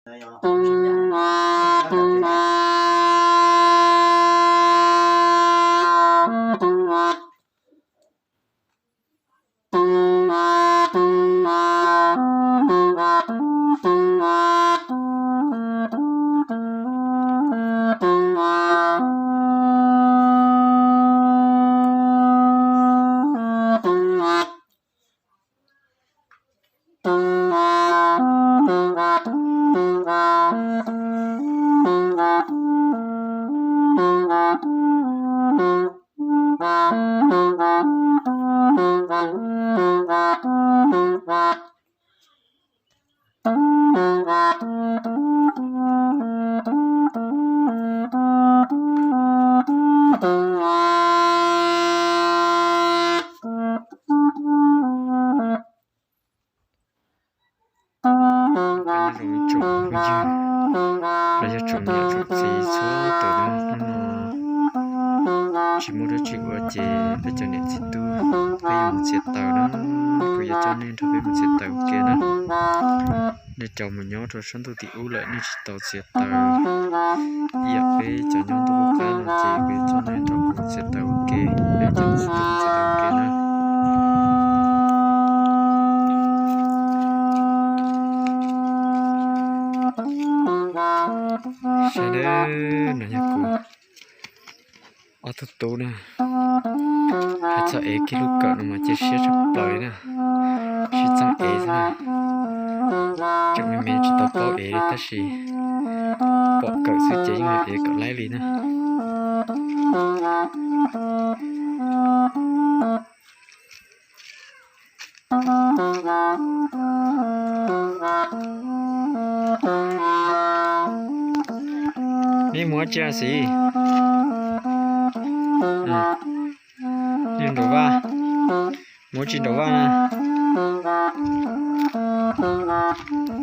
Nyob zoo ib tsoom phooj ywg los yog tsoom niam tsoom txiv txhua tus na, hnub no tsis muaj dab tsi ua ces peb cov niam txiv tub peb yuav mus txiav taws na, kuv yuav coj nej nrog peb mus txiav taws ua ke na. Nej cov mus nyob rau sab ntuj tim ub lawm nej tsis tau txiav taws, ib yam peb cov nyob ntuj qab no ces kuv yuav coj nej nrog kuv txiav taws ua ke, peb cov niam txiv tub txiav taws ua ke na. Saib nawb, no yog kuv ob tug tub na, hais txog ev kiag lub kawm no mas cia siab tshaj plaws li na, sib txeeb ev xwb na. Tseem me me tsis tau paub ev li tab sis pom kawm xwb ces yeej ev kom laib li na. Nej mus ua tsi xwb? Nej nraum vaj, mus ua tsi nraum vaj na?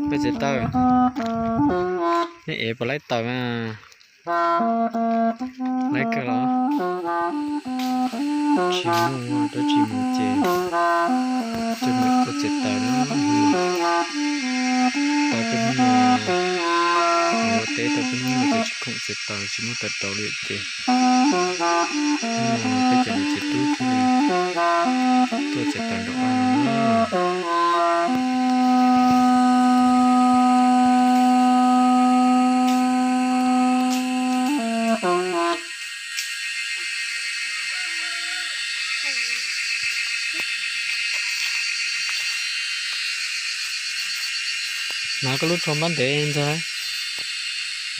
Peb txiav taws, nej ev puas laib taws na? Laib kawg los? Tsis muaj dab tsi mus ces coj mus tuaj txiav taws na. Tau peb hnub no mus ua teb, tau peb hnub no ces tsis khoom txiav taws, tsis muaj taws rauv li ces hnub no peb cov niam txiv tub thiaj li tuaj txiav taws nraum vaj no. Hnav koj lub tsho npab ntev ntxawg,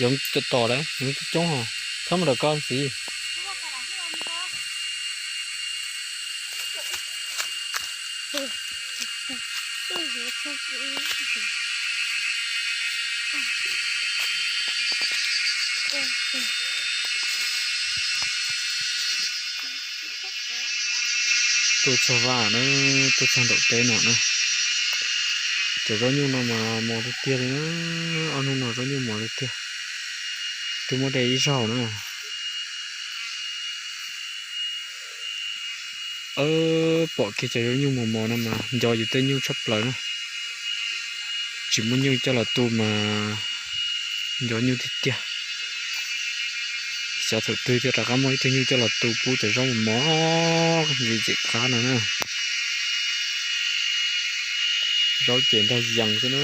yoov tom lawm, yoov coob coob hos, txhob mus nram koj ntxiv. Tuaj txog vaj na, tuaj txog nraum teb no na. Cov zaub nyuj no mas mos tiag tiag li na, ob hnub no zaub nyuj mos tiag tiag. Twb muab de ib zaug na. Pom kiag cov zaub nyuj mos mos no mas nco yus tej nyuj tshaj plaws na. Tsis muaj nyuj coj los tu mas nco nyuj tiag tiag. Xyov thaum twg thiaj rov qab muaj ib tug nyuj coj los tu pub cov zaub mos mos ntxim ntxim qab no na. Zaub ces nrog yees xwb na,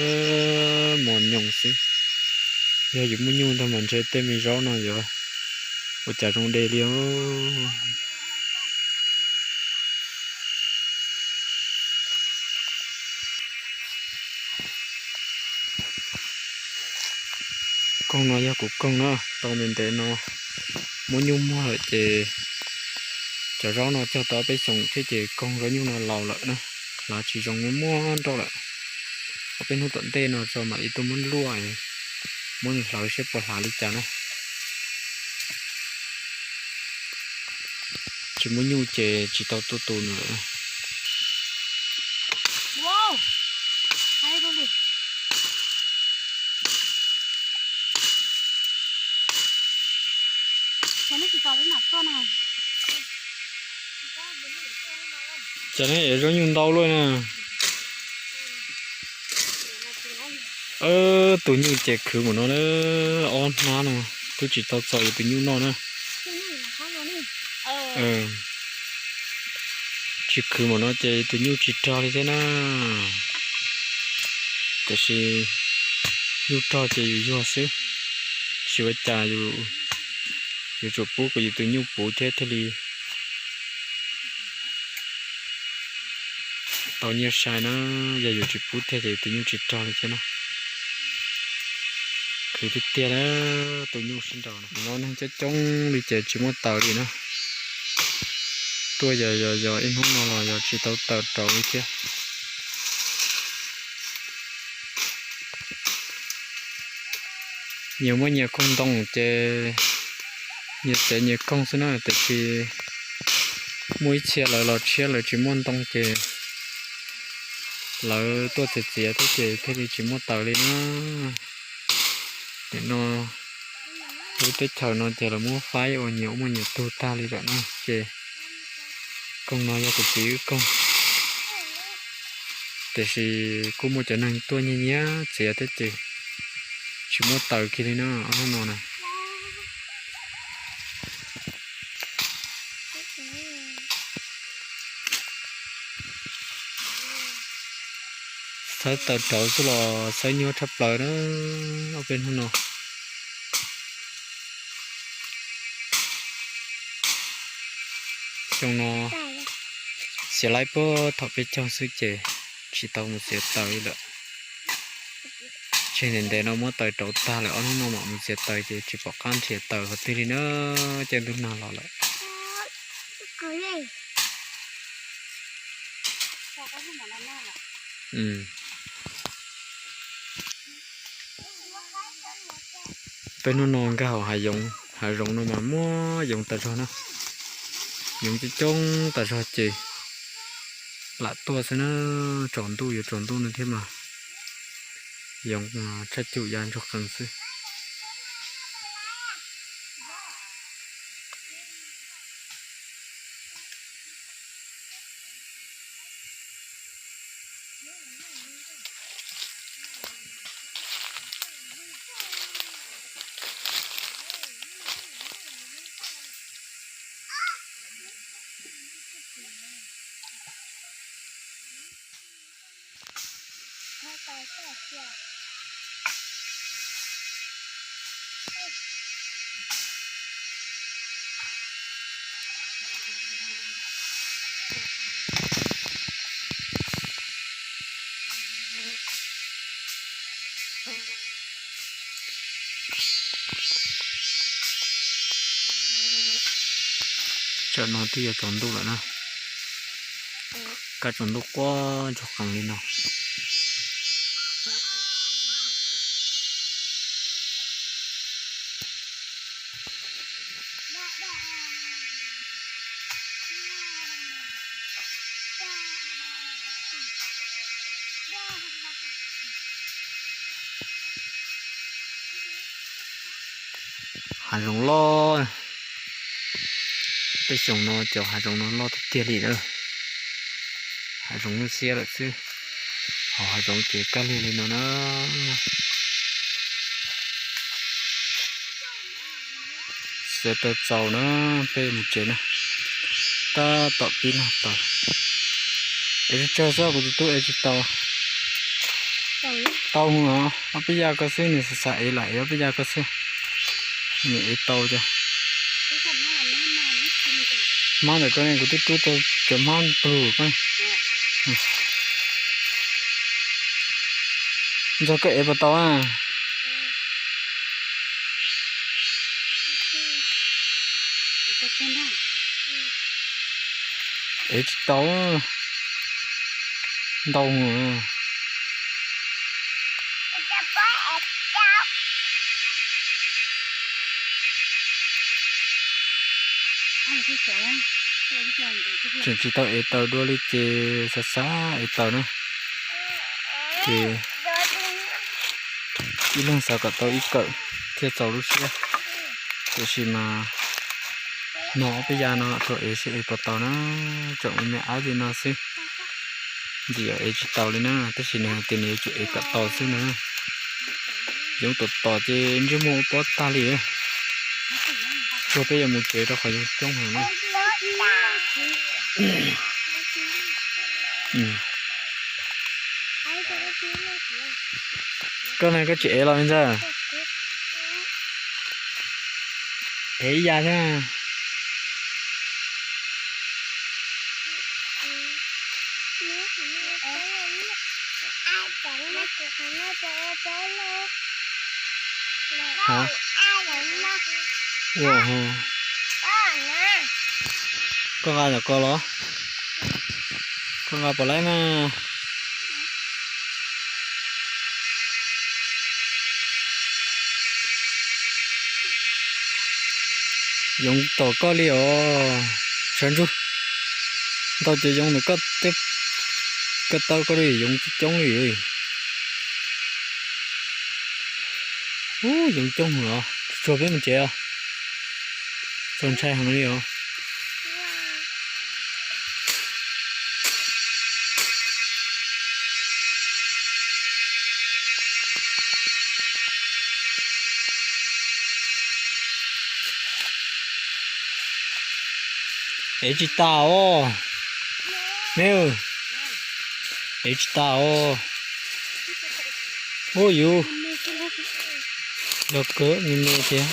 mos nyoos xwb. Yog yus muaj nyuj ntag mas ntshe tej me zaub no yuav ua cas zoo de li os. Koog no yog kuv koog na, tau ntev ntev no muab nyuj muag lawm ces cov zaub no cog tau ob peb xyoos thiab ces koog zaub nyuj no laus lawm na, hlav tsis zoo, muag nroj lawm. Ob peb hnub tom ntej no tso mam li tuaj muab luaj, muab nws hlawv saib puas hlav li cas na. Tsis muaj nyuj ces tsis tau tuaj tu nws lawm. Cas nej ev zaub nyuj ntau luaj na. Tus nyuj ces khwv mus no na, ob hnab no twb tsis tau txaus yus tus nyuj noj na. Tsis khwv mus no ces tus nyuj tsis rog li thiab na. Tiam sis nyuj rog ces yus yuag xwb, tsis ua cas, yus tsum pub kom yus tus nyuj puv thiab thiaj li tau nyiaj sai na. Yog yus tsis pub tiag ces yus tus nyuj tsis rog li thiab na. Khwv tiag tiag na, tus nyuj sib nraus no, neeg coob coob li ces tsis muaj taws li na. Tuaj yog yog yog ib hnub no los yog tsis tau taws rauv li thiab. Nyias muaj nyias koog ntoo ces nyias tsev nyias koog xwb na, tiam sis muaj ib txhia lawv los tshiab lawv tsis muaj ntoo ces lawv tuaj txiav txiav thiab ces thiaj li tsis muaj taws li na. Nim no lub teb chaws no ces lawv muab faib ua nyias muaj nyias tug tag li lawm na ces koog no yog kuv txiv wb koog, tiam sis kuj muaj cov neeg tuaj nyiag nyiag txiav thiab ces tsis muaj taws kiag li na, ob hnub no na. Xawb taws rauv xwb los xawb nyuaj tshaj plaws na, ob peb hnub no. Xyoo no xiav laib puag thaum peb caug xwb ces tsis tau mus txiav taws li lawm. Tseg ntev ntev no muab taws rauv tag lawm, ob hnub no mam mus txiav taws ces tsis pom qab nrhiav taws qhov twg li na, caij ntuj nag los lawm. Peb hnub no nkag hauv hav zoov, hav zoov no mas muaj yoov tas zog na. Yoov coob coob tas zog ces lam tuaj xwb na, tsaus ntuj yuav tsaus ntuj no thiab mas yoov tshaj cum ya ntsuag qees xwb. Tsam no twb yuav tsaus ntuj lawm na, kab tsaus ntuj quaj ntsuag qees li no. Hav zoov loj, peb xyoos no cov hav zoov no loj tiag tiag li na. Hav zoov nyuaj siab lawm xwb, hauv hav zoov ces kab liag li no na. Txiav taws txaus na, peb mus tsev na. Tab tom pib nag tawm. Ev tsawg xwb, kuv tus tub ev tsis tau. Tau mus os, ob peb yaj ko xwb, nws xav xav ev lam ev ob peb yaj ko xwb. Nws ev tau cas. Hmab ntawm ko ne, kuv twb rub tau cov hmab plug ko. Ntxog koj ev puas tau a? Ev tsis tau, ntau. Tseem tsis tau ev taws dua li ces xav xav ev taws na. Ces ib leeg xav kom tau ib kawm thiaj txaus lub siab. Tiam sis mas no ob peb yaj no rau ev seb ev puas tau na, tseem ua me ab li no xwb. Ntxim yog ev tsis tau li na, tab sis nws hais tias nws yuav tsum ev kom tau xwb na. Yoov tom tom ces ntsej muag ua pob tag li. Tsuag peb yuav mus tsev rau qhov yoov coob heev na. Koj ne koj tsis ev los me ntxawg? Ev ib yam thiab. Ua, koj nqa cov ko los? Koj nqa puas laib mas. Yoov tom koj li os. Sawv ntsug, ntaus cov yoov ntawm koj, koj taw koj li yoov coob li. Ub, yoov coob heev os, tsuag peb mus tsev os. Txaus ntshai heev li os. Ev tsis tas os. Me, ev tsis tas os. Ub, yus yog kawg me me tiag.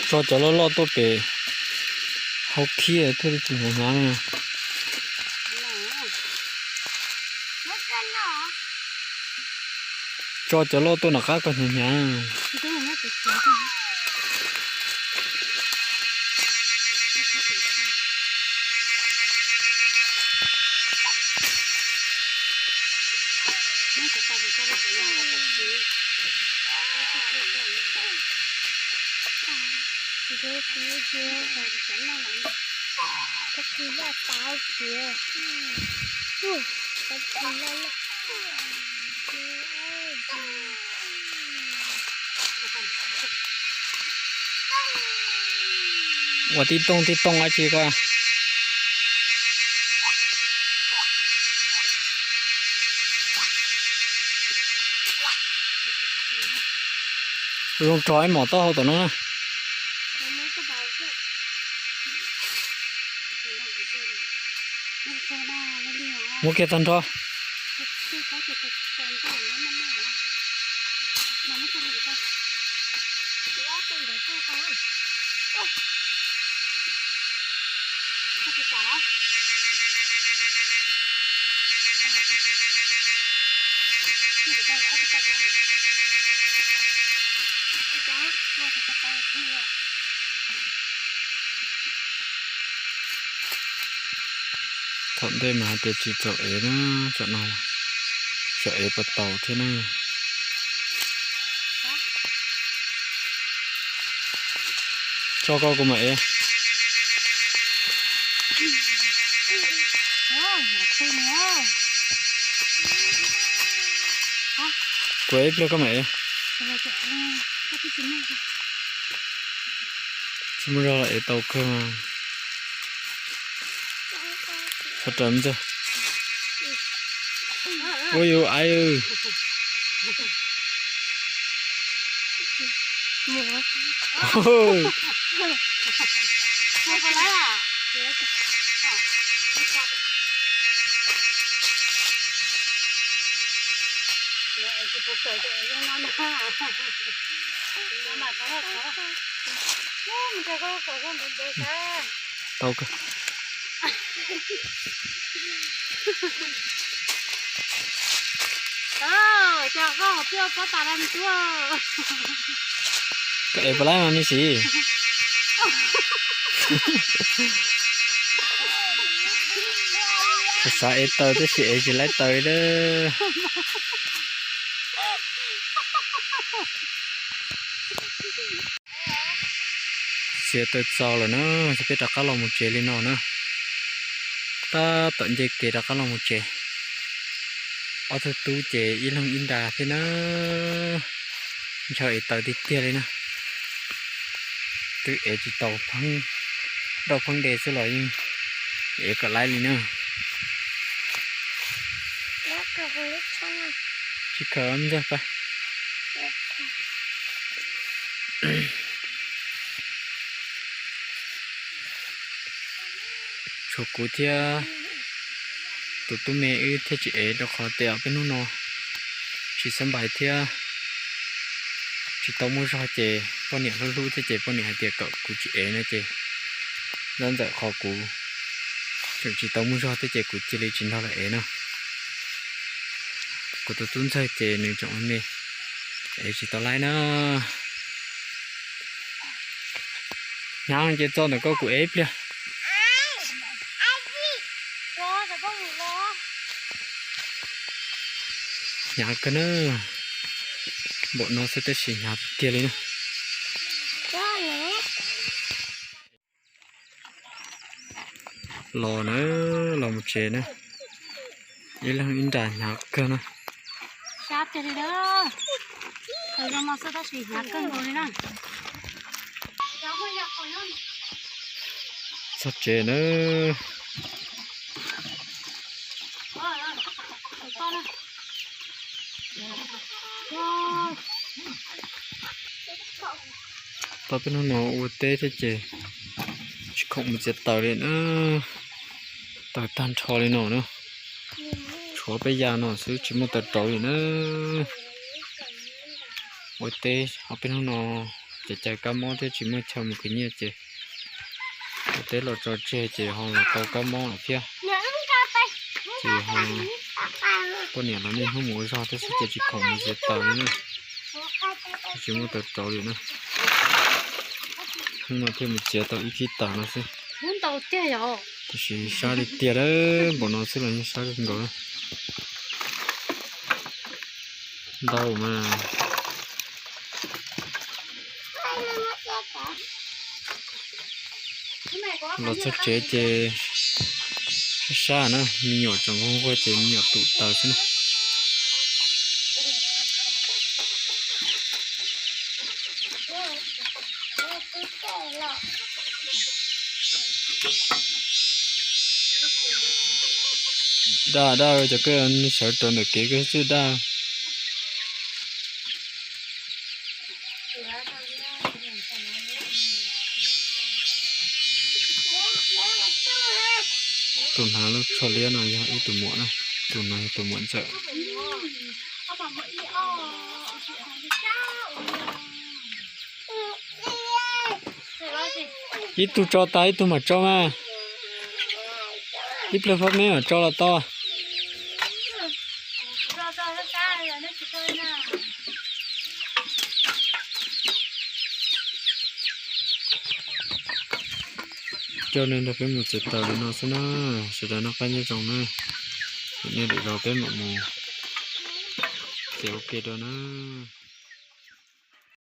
Tso cov loj loj tuaj pem hauv khib thiaj li tsis hnyav hnyav na. Tso cov loj tuaj nram qab kom hnyav hnyav. Ua tib tooj tib tooj dab tsi koj? Zoo rog ib mom taub hau tom no na. Muab kiag tag nrho. Thaum ntej mas hais tias tsis txaus ev na, tam no xyov ev puas tau thiab na. Tso koj kuv mam ev. Kuv ev ib pliag koj mam ev. Tsis muaj zog los ev tau kawg. Sawv rawm ntxawg. Ua yus aiv. Tau kawg. Koj ev puas laib mas me ntxhais? Xav ev taws tab sis ev tsis laib taws dab. Txiav taws txaus lawm na, ces peb rov qab los mus tsev li no na. Tab tom nce kev rov qab los mus tsev. Ob tug tub ces ib leeg ib nra thiab na. Ntshaw ev taws tiag tiag li na. Ev tsis tau, pheeb roj pheeb de xwb los yeej ev kom laib li na. Tsis khaws ntxawg pab. Tshuav kuv thiab tus tub me wb thiaj tsis ev rau qhov tias peb hnub no tsis xab npais thiab tsis tau muaj zog ces poj niam hlub hlub thiab ces poj niam hais tias kom kuv tsis ev no ces nyob ntawm qhov kuv tseem tsis tau muaj zog thiab ces kuv cia li tsis nrog lawv ev na. Kuv tus tub ntxawg ces nws tseem ua me, ev tsis tau laib na. Hnyav ces txog ntawm koj kuv ev ib pliag. Hnyav kawg na, npaum no xwb tab sis hnyav tiag tiag li na. Los na, los mus tsev na, ib leeg ib nra hnyav kawg na. Txog tsev na. Tau peb hnub no ua teb thiab ces tsis khoom mus txiav taws li na. Taws tag nrho li no na. Tshuav peb yas no xwb tsis muaj taws rauv li na. Ua teb ho peb hnub no ces caw kab mob thiab tsis muaj chaw mus khwv nyiaj ces ua teb los tso tseg ces ho los tau kab mob lawm thiab. Ces ho poj niam los niaj hnub mus ua zog tab sis ces tsis khoom mus txiav taws li na. Tsis muaj taws rauv li na. Hnub no thiaj mus txiav tau ib kib taws no xwb. Tab sis sab li tiag lawm, npaum no xwb los yeej sab kawg nkaus na. Ntau mas. Los txog tsev ces sab sab na, me nyuam tseem nquag nquag ces me nyuam tum taws xwb na. Daj daj cov koj sawv rau ntawm kev koj xwb daj. Tus hnav lub tsho liab no yog ib tug muam na, tus no yog tus muam ntxawm. Ib tug tso tas ib tug mam tso mas. Ib pliag pab meb mam tso los tau. Coj nej nrog peb mus txiav taws li no xwb na, sawv daws noj qab nyob zoo na, nej lwm zaus peb mam mus txiav ua ke dua na.